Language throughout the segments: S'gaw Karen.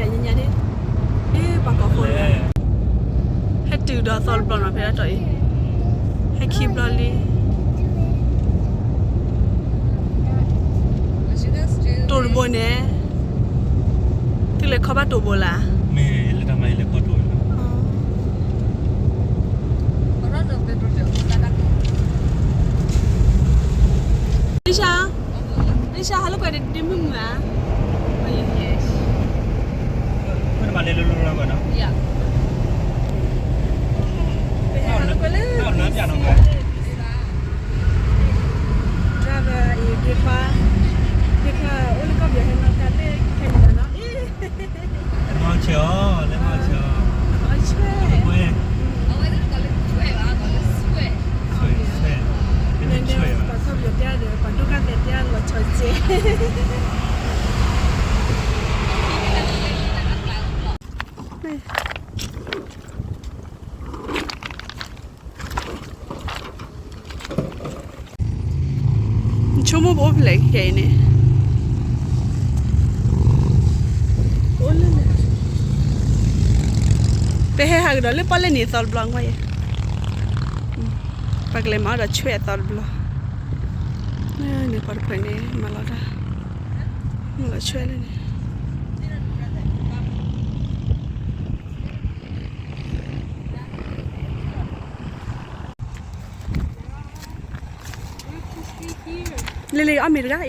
ညါညါန့ၣ်, အ့ ပှၤကိးဖိန့ၣ်, ဟဲတုၤဒီးသီတဘျီနီၤ ဖဲဒၣ်တီၤအံၤ, ဟဲခံဘျီလံ. တိၤတဘိန့ၣ်, သုလဲၤခီဘၣ်တိၤဘိလၢ်, မ့ၢ်လဲၤတၢ်မၤလဲၤခီတိၤလၢ်. Lisa, Lisa, hello, ကွဲးဒ့မုၢ်မုၢ်ဧါ. မ့ၢ်တမၤလဲၤလိၤလိၤလီၤကွဲးနီၤ. ပဟဲဟးလၢကွဲးလၢ driver အံၤ ဒ့ခွါ, ဒ့ခွါအိၣ်လၢကီၢ်ပယီၤဟဲနီၣ်တၢ်လၢခဲန့ၣ်လီၤနီၤ. မၤဆၢအီၤ, လဲၤမၤဆၢအီၤ, မၤဆၢ, အဝဲ, ဆွဲ, ဆွဲ, ပှၤကီၢ်ပယီၤတဲဒီး ပှၤဒိၣ်ကၢ်သဲးတဲလီၤဆီစဲး. နဆိကမိၣ်ပအိၣ်ဖဲလဲၣ်ခဲအံၤန့ၣ်, ပဟဲဟးကဒီးလၢပီၣ်လဲၣ်နံၤအသီတဘျီကွၢ်ယဲ, ပကလဲၤမၤအီၣ်ဒီးဆွဲအသီတဘျီ, န့ၣ်ပှၤတဖုန့ၣ် မၤလီၤတၢ်, မၤလီၤဆွဲလၢန့ၣ်. လံလံ အီၣ်မ့ၤတဂၤအံၤ,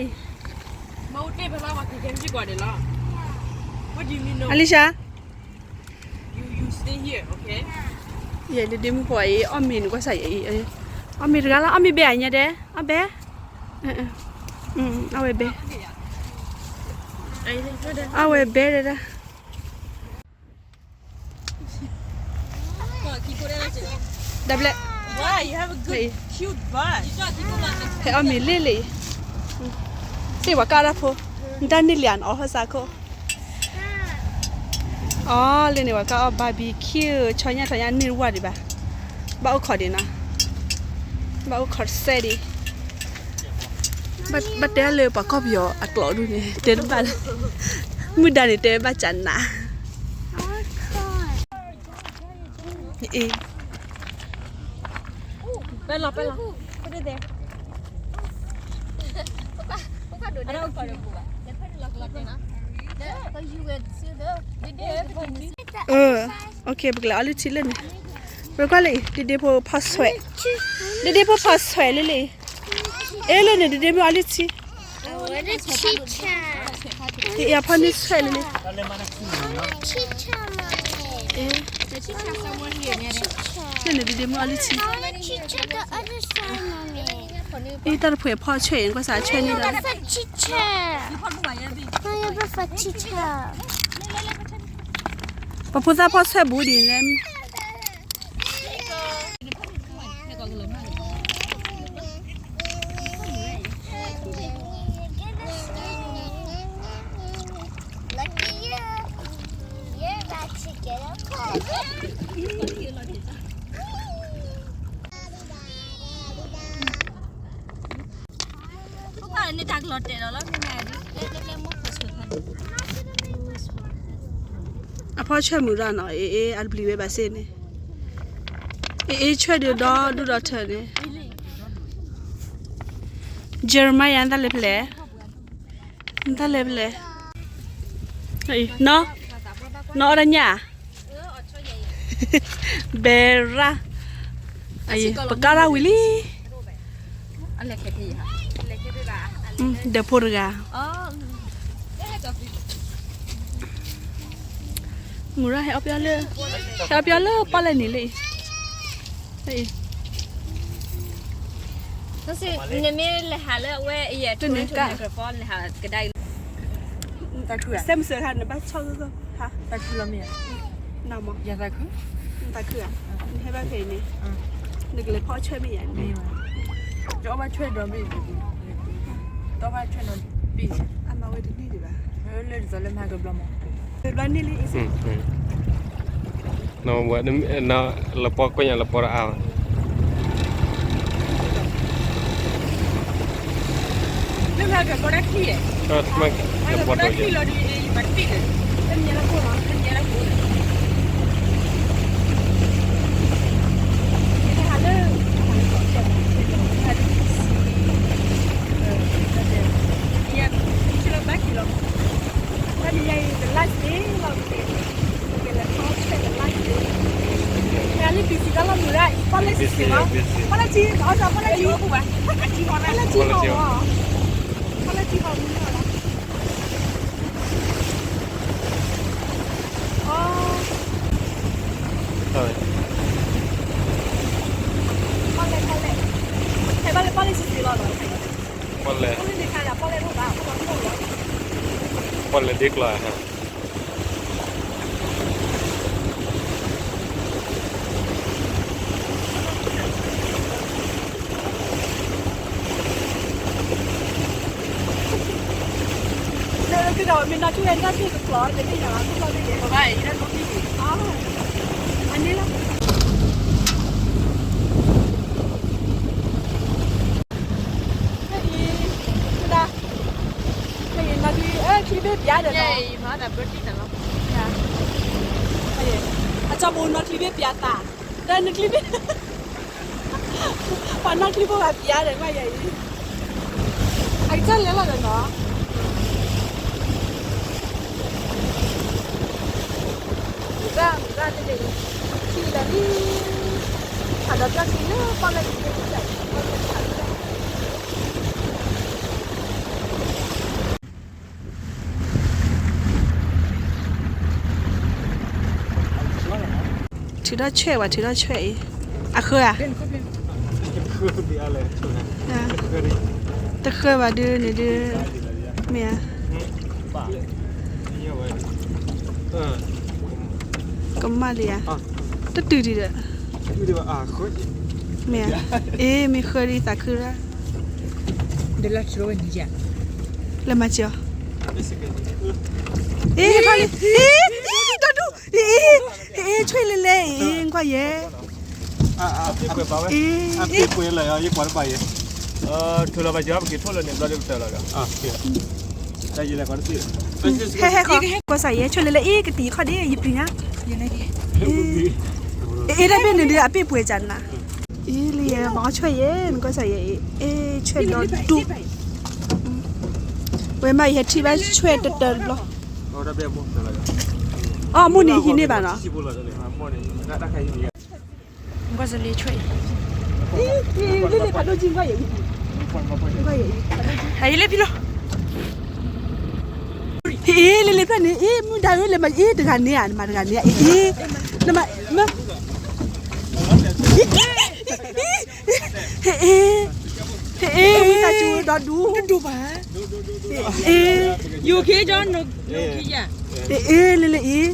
Alicia, ယဲဒ့မုၣ်ဖိအံၤ အီၣ်မ့ၤန့ၣ်ကွၢ်စးယဲအံၤ, အီၣ်မ့ၤတဂၤလီၤ, အီၣ်မ့ၤဘဲအညါဒဲး, အီၣ်ဘဲ, အီၣ်ဝဲဘဲ, အီၣ်ဝဲဘဲဒဲဒၣ်. ဒၣ်ဘျဲၣ်, ဟဲအီၣ်မ့ၤလံလံ, သ့ၣ်ပှၤကၢ်တၢ်ဖိ, နတၢ်န့ၢ်လံနအီၣ်ဟီၣ်စးခိၣ်, အီၣ်လၢန့ၣ် ပှၤကၢ်အီၣ် barbecue ဆီညၣ်ထီညၣ်န့ၢ်ဝဲဒံးဘၣ်, ဘၣ်အိၣ်ခိးဒံးနီၤ, ဘၣ်အိၣ်ခိးတစဲးဒံး, ဘၣ်တဲလၢပှၤကီၢ်ပယီၤအကျိာ်ဒူၣ်န့ၣ် တဲတဘၣ်လၢ, မုၢ်ဒါန့ၣ်တဲဘၣ်ကနး, အ့ ပကလဲၤအီၣ်လုၢ်ထံလၢန့ၣ်, ပကွၢ်လၢအံၤ ဒ့ဒ့ဖိဖီဆွဲး, ဒ့ဒ့ဖိဖီဆွဲးလံလံ, အ့လၢန့ၣ် ဒ့ဒ့မုၣ်အီလုၢ်ထံ, အ့အဖီန့ၣ်ဆွဲးလံလံ, လၢန့ၣ် ဒ့ဒ့မုၣ်အီလုၢ်ထံ, အ့တၢ်တဖှဲးဖီဆွဲးအံၤ ကွၢ်စးဆွဲးန့ၣ်ဒီး ပှၤဖိသၣ်ဖီဆွဲးဘူးဒံးလဲၣ်. အဖီဆွဲးမုာ်ဒၣ်နီၤ, အ့အ့ အတပျံၤဝဲဘၣ်စ့ၢ်န့ၣ်, အ့အ့ ဆွဲးဒုးဒီဒူၣ်ဒီထၢန့ၣ်, Jeremiah နတၢ်လဲၤဖဲလဲၣ်, နတၢ်လဲၤဖဲလဲၣ်, နီၢ်အီၣ်တၢ်ညၣ်, ဘဲရၣ်, ပကၢ်တၢ်ဝံၤလံ, ဒီးဖိတဂၤ မုာ်ရၣ်ဟဲအီၣ်ပျီလၢ, ဟဲအီၣ်ပျီလၢပီၣ်လဲၣ်နံၤလံအံၤ, နမ့ၢ်လဲၤဟးလၢအဝဲအံၤ, တနံၤက, စဲမုၢ်ဆၢခါ နဘၣ်ဆီၣ်ဂီၢ်ဂီၢ်, နမ့ၢ်, နသးခုဧါ, နဟဲဘၣ်ဖဲအံၤန့ၣ်, နကလဲၤဖီဆွဲးမ့ၢ်ယၤန့ၣ်, အမၤဝဲတန့ၢ်ဒံးဘၣ်, လၢန့ၣ်လံအံၤ, လၢမၤကဘီတၢ်ထံၣ်, လၢမၤကဘီတၢ်ထံၣ်လီၤဒ်အံၤ ယဘၣ်တပ့ၢ်န့ၣ်, တနံၤညါအံၤ the last day လီၤ. ကလဲၤထီၣ် check the last day. မ့ၢ်လၢ busy တၢ်လီၤမုၢ်ရၣ် ပီၣ်လဲၣ်ဆံးဆံးမး, ပီၣ်လဲၣ်ထံ အီၣ်စၢ် ပီၣ်လဲၣ်ထံ ပီၣ်လဲၣ်ထံဟီၣ်မး, ပီၣ်လဲၣ်ထံဟီၣ်မးလီၤ. ပီၣ်လဲၣ် ပီၣ်လဲၣ် ဟဲဘၣ်လၢပီၣ်လဲၣ်ဆံးဆံးလီၤနီၤ. ပီၣ်လဲၣ် ပီၣ်လဲၣ်ဒ့ကျီၢ်ဧါ. အကၠီဘိနီၣ်ချံဘ့ၣ်ပျးသး, ဒီးနချံဘ့ၣ်, ပှၤနီၣ်ချံဘိဂၤပျးဒီး ကွၢ်ယၤအံၤ, အကစၢ်လဲၤလီၤဒီးနီၤ. မုၢ်ဂၢ် မုၢ်ဂၢ်တန့ၣ်အံၤ, ထံလၢာ်လံ, ဖးဒီးတၢ်ချံလၢပီၣ်လဲၣ်တဘ့ၣ်တစဲး, ပီၣ်လဲၣ်တစဲး ထုးထီၣ်ဆွဲၣ်ဝဲ ထုးထီၣ်ဆွဲၣ်အံၤ, အဃၢဧါ, တဃၢဘၣ်ဒုးန့ၣ်ဒုး, မ့ၢ်ဧါ, ကမၣ်လံဧါ, တတုၤဒံးဒီး, မ့ၢ်ဧါ, အ့ မ့ၢ်ဃၢဒံးသးခုရၣ်, လဲၤမၤစၢၤအီၤ, အ့ ဒီဒူၣ်, အ့ ဆွဲၣ်လဲၤလဲၤအံၤ ကွၢ်ယဲ, အ့ ကွၢ်စၢ်ယဲ ဆွဲၣ်လဲၤလဲၤအ့ ကတံၤခီၣ်ဒ့ ယပျံၤညါ, အ့ တၢ်ဘ့ၣ်န့ၣ်ဒုး အပ့ၢ်ပှဲၤကနၤ, အ့ လၢယဲ မၤအီၣ်ဆွဲၣ်ယဲ နကွၢ်စၢ်ယဲအံၤ အ့ဆွဲၣ်ဒီဒူၣ်, ဝဲမးယဟဲထံၣ်ဘၣ်ဆွဲၣ်တတၢတဘျီ, အီၣ်မိၢ်န့ၣ်ဟံးန့ၢ်ဘၣ်နီၤ, နကွၢ်စၢ်လၢဆွဲၣ်အံၤ, လ့လ့ဖးဒိၣ်ကံ နကွၢ်ယဲအံၤ, နကွၢ်ယဲအံၤ, ဟဲလ့ဖံလီၤ, အ့ လ့လ့ဖျၢၣ်န့ၣ် အ့ မုၢ်ဒါဧၢ လဲၤမၤအ့ တဂၤန့ၣ်ဧါ နမၤတဂၤန့ၣ်ဧါ အ့ နမၤ အ့ အ့ ဝံသးစူၤ ဒီဒူၣ် အ့ အ့ လ့လ့အ့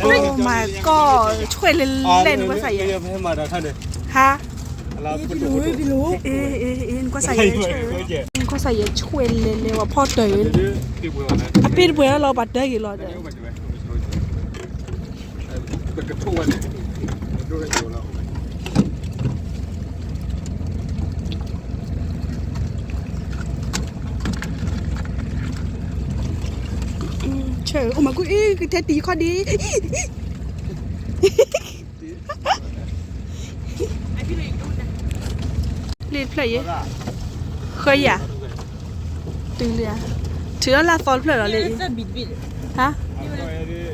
Oh my god ဆွဲၣ်လဲၤလဲၤ နကွၢ်စၢ်ယဲ ဟါ နကွၢ်စၢ်ယဲ နကွၢ်စၢ်ယဲ ဆွဲၣ်လဲၤလဲၤ ဝဲဖီၣ်တၢၢ် အပ့ၢ်တပှဲၤလီၤ ပှၤတၢၢ်က့ၤလီၤဒီး ဆၢ အိၣ်မၤကူၣ်အံၤ ကတဲတံၤခီၣ်ဒံး လ့ၣ်တဖျၢၣ်ယဲ ဃၢယၤ တုၤလံဧါ ထုးထီၣ်လၢသီတဖျၢၣ်ဒီးလၢအံၤ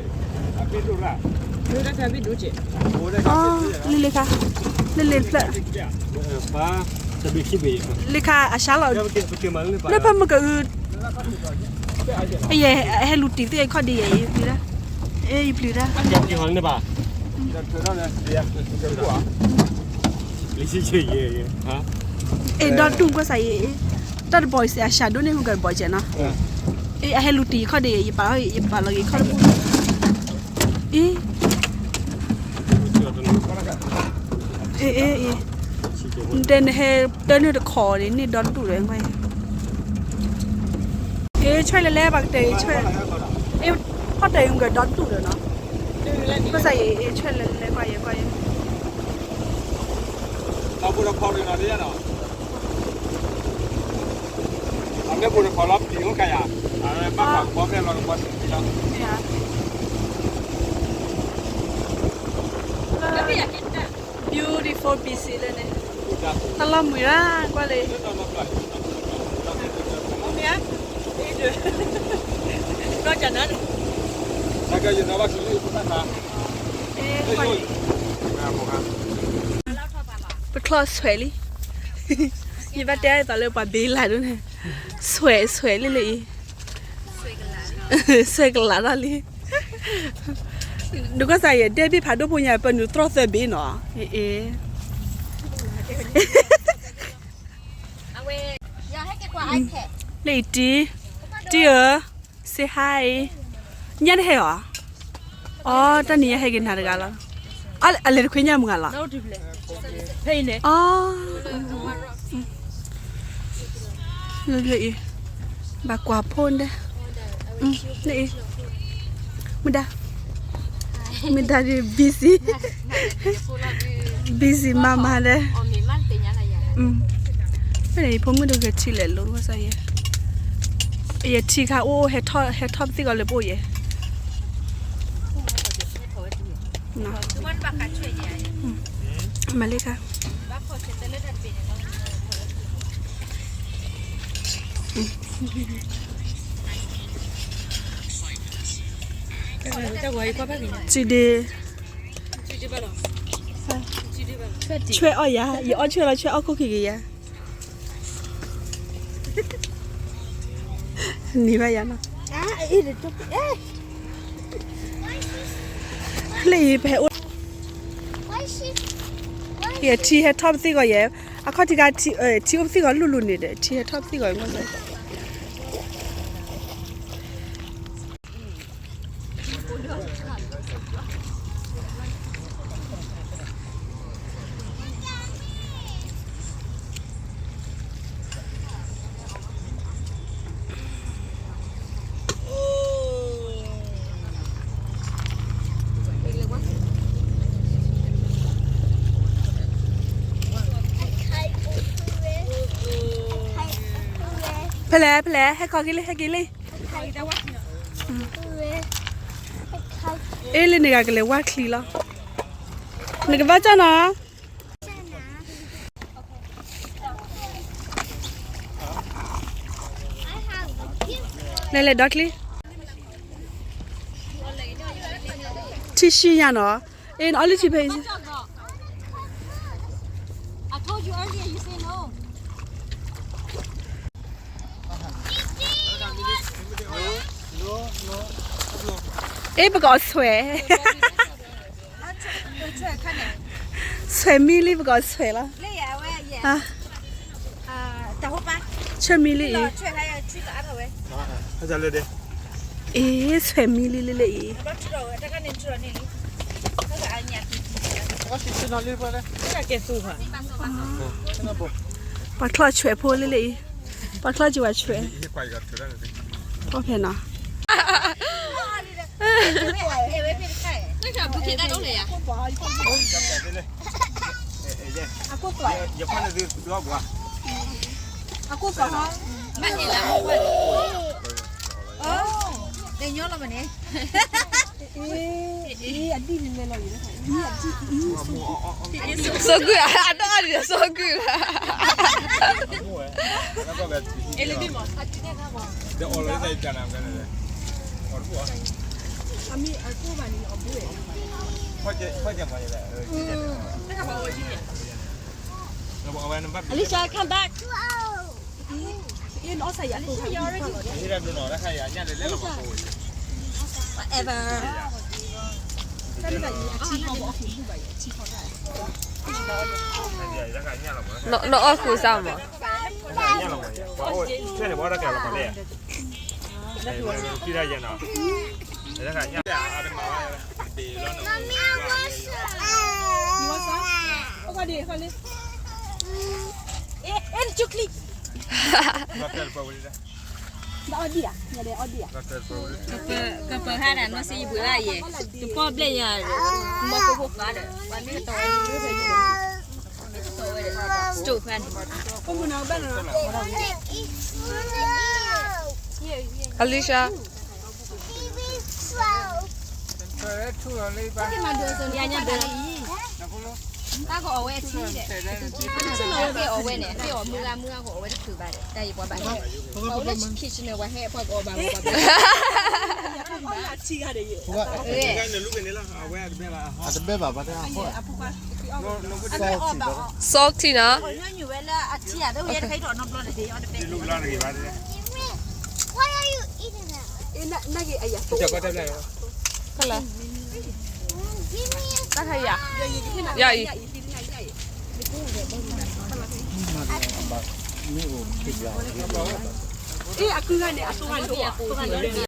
ဟါ လ့ၣ်လ့ၣ်ခါ လ့ၣ်လ့ၣ်တဖျၢၣ် လ့ၣ်ခါအဆါလီၤ လၢဖဲမုၢ်ကအု ယဟဲလူၤတံၤသ့ၣ်ခီၣ်ဒံးယဲ ယပျံၤတၢ် ယပျံၤတၢ် အ့ ဒီတူၢ်ကွၢ်စးယဲ တၢ်တဘီအံၤစဲးအဆးဒိၣ်န့ၣ် မုၢ်ကဘီစဲးနီၤ အ့ အဟဲလူၤတံၤခီၣ်ဒံးယဲ ယပာ်လီၤ ယပာ်လီၤက့ၤခီၣ်တပူၤ အ့ အ့ အ့ အ့ နတဲနဟဲတၢ်န့ၣ်တခီန့ၣ် န့ၢ်ဒီတူၢ်ဒီး အ့ ဆွဲၣ်လဲၣ်လဲၣ် ပှၤကတဲ အ့ ဆွဲၣ် အ့ ဖီၣ်တဲ မုၢ်ကဒီတူၢ်ဒီးနီၤ ကွၢ်စးယဲ အ့ ဆွဲၣ်လဲၣ်လဲၣ် ကွၢ်ယဲ ကွၢ်ယဲ အမ့ၢ်ဖိတခီလီၤပျံၤအိၣ်ကယၤ ဘၣ်ဘီဖဲလီၤကဘီလီၤ မ့ၢ်ဧါ. Beautiful busy လၢန့ၣ်, တၢ်လီၢ်မှံၤရၣ်ကွၢ်လံ. မ့ၢ်ဧါ, ဒီးကနါန့ၣ်, ပချီၣ်ဆွဲးလံ. ယဘၣ်တဲအသးလၢပှၤဘ့လၢ်ဒိၣ်န့ၣ်, ဆွဲးဆွဲးလံလၢအံၤ, ဆွဲးကလးထီၣ်လံ. ဒုးကစၢ်ယဲၢ်ဒဲဘ့ၣ်ဖးဒိၣ်ဖိညါ ပနုာ်တြီၢ်သၢဘ့ၣ်နီၤ, အ့ၣ်, လၢအံၤတံ, တံဧၢ, say hi, ညၣ်တဟဲအီၤ, အီတၢ်နံၤညါဟဲက့ၤနၤတဂၤလီၤ, အလဲၤတခွ့ညါမုၢ်ဂၤလီၤ, အ လၢအံၤ, ဘၣ်ကွၢ်ဖိဒဲး, လၢအံၤ, မုၢ်ဒါ, မုၢ်ဒါဒ် busy, busy မးမးဒဲး, ဖဲန့ၣ် ယဖိမုၣ်တဂၤထံလဲၤလိၤကစၢ်ယဲၢ်, ယထံခါအိၣ် ဟဲထီၣ်ပသံၣ်ကီးလၢပအိၣ်ယဲၢ်, မၤလ့ခါ စံဒ့, ဆွဲအီၣ်ယၤ, ယအီၣ်ဆွဲလီၤ ဆွဲအီၣ်ခိၣ်ခံက့ၤယၤ, နံၤဘၣ်ယၤနီၤ, လၢအံၤပဟဲအိၣ်, ယထံဟဲထီၣ်ပသံၣ်ကီးယဲၢ်, အခီၣ်ထံခါ ထံအိၣ်ပသံၣ်ကီးလူၢ်လူၢ်န့ၣ်ဒီး ထံဟဲထီၣ်ပသံၣ်ကီးမး ဖဲလဲၣ် ဖဲလဲၣ် ဟဲခီက့ၤလံ ဟဲက့ၤလံ, အ့ၣ် လၢနဂၤကလဲၤဝါချံလီၤ, နကဘၣ်ကၢ်နီၤ, လဲၤလဲၤဒီချံ, ထံၣ်ဆံညါနီၤ, အ့ၣ် နအီၣ်လၢထံဖဲအံၤ, အ့ၣ် ပကအီၣ်ဆွဲး, ဆွဲးမံလံ ပကအီၣ်ဆွဲးလီၤ, ဆွဲးမံလံအံၤ, အ့ၣ် ဆွဲးမံလံလၢလၢအံၤ, ပှၤချီၣ်ဆွဲးဖိလၢလၢအံၤ, ပှၤချီၣ်ဆွဲးဖိလၢလၢအံၤ, ပှၤဖဲနီၤ စိကွံာ် အတၢ်အီၣ်ဒံးစိကွံာ်လီၤ, Alicia, come back. Whatever. နအီၣ်ဃုာ်စၢ်မး, ကပၤဟါဒၣ်နီၢ်စ့ယဘုးလၢယဲ, တပီၣ်ဘျဲၣ်ယၤ, မီၢ်ခိၣ်ဖိဃါဒီး, ပှၤမ့ၢ်ကတီၤဝဲဒၣ်, စတိၣ်ဖဲန့ၣ်, Alicia. အတဘဲဘၣ်ဘၣ်တၢ်အဃိ salty နီၤ တၢ်ခါယၤ ယၤအံၤ မ့ၢ်အိၣ်ခံဘျီ အကုဂၤန့ၣ် အကုဂၤန့ၣ်